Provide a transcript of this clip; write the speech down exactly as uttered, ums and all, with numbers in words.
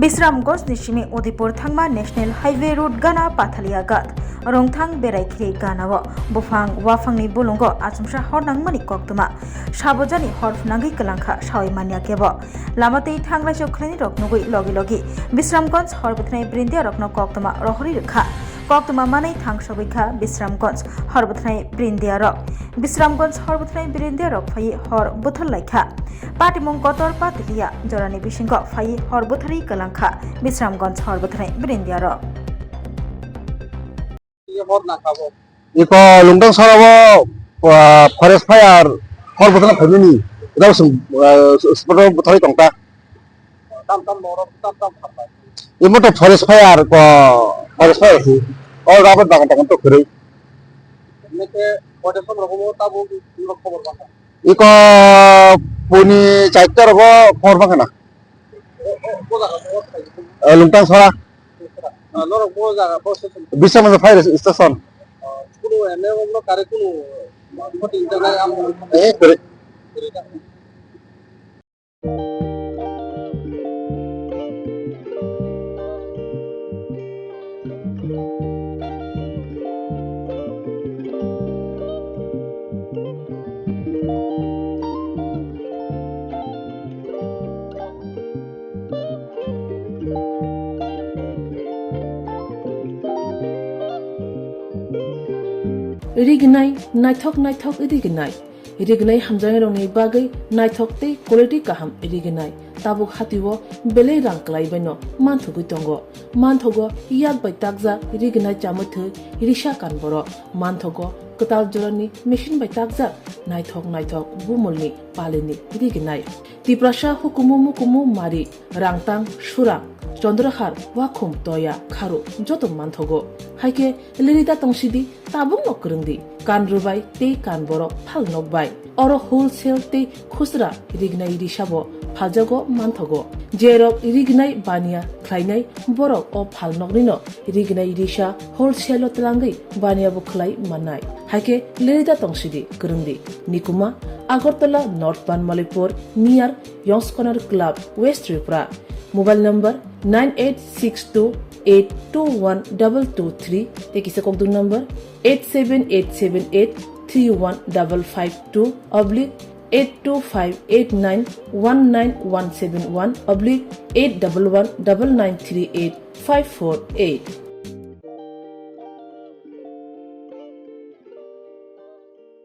Bisramganj ni simi Udaipur thangma National Highway Road gana Pathalia Ghat, Rongthang Beraikhiri gana o buphang waphang ni bolongo achomsa hor nangmani koktwma. Sabojani hor phwnangwi kwlangkha sawi manya kebo. Lama tei thanglai sok khlaini rok nugwi logi logi Bisramganj hor bwthanai brindia rokno koktwma rohorwi rwkha. Koktwma manwi thang sogwi kha Bisramganj hor bwthanai brindia rok. Bisramganj hor bwthanai brindia rok phaiwi hor bwthar lai kha. Patimung kotor Pathalia jorani bisingo phaiwi hor bwtharwi kwlangkha Bisramganj hor bwthanai brindia rok. Iko Lungtang Sora o, ah, forest fire hor bwthar phaimani. Rao sung, ah, spot o bwtharwi tongta. Imo to forest fire ko, forest fire si. O rabar bagan takan to kherwi. Iko puni chaita rogo khobor bangkha na. Eh, Lungtang Sora. Bisa mana fire station. Eh, kherwi. Rignai, naithok naithok rignai. Rignai hamjaknairokni bagwi naithok tei quality kaham rignai. Tabuk hatio belai rang kwlaibaino manthogwi tongo. Manthogo yak bai takjak rignai chamwi thwi risa kan borok. Manthogo kwtal jorani machine bai takjak naithok naithok bumulni palini rignai. Tiprasa hukumu mukumu mari, Rangtang, Surang, Chandrahar, Wakhum, Toya, Kharu joto manthogo. Haikhe lirida tongsidi, tabukno kwrwngdi, kan rwbai tei kan borok phal nokbai. Oro wholesale tei khusra rignai risabo phaljago manthogo. Jerok rignai baniya khlainai borok o phalnoknino rignai risa wholesale-o twlangwi baniyabo khlai mannai. Haikhe lirida tongsidi, kwrwngdi. Nikuma, Agartala North Banmalipur, near Yongs Corner Club, West Tripura. Mobile number nine eight six two eight two one double two three, tei kisa kokduk number eight seven eight seven eight three one double five two oblique eight two five eight nine one nine one seven one oblique eight double one double nine three eight five four eight.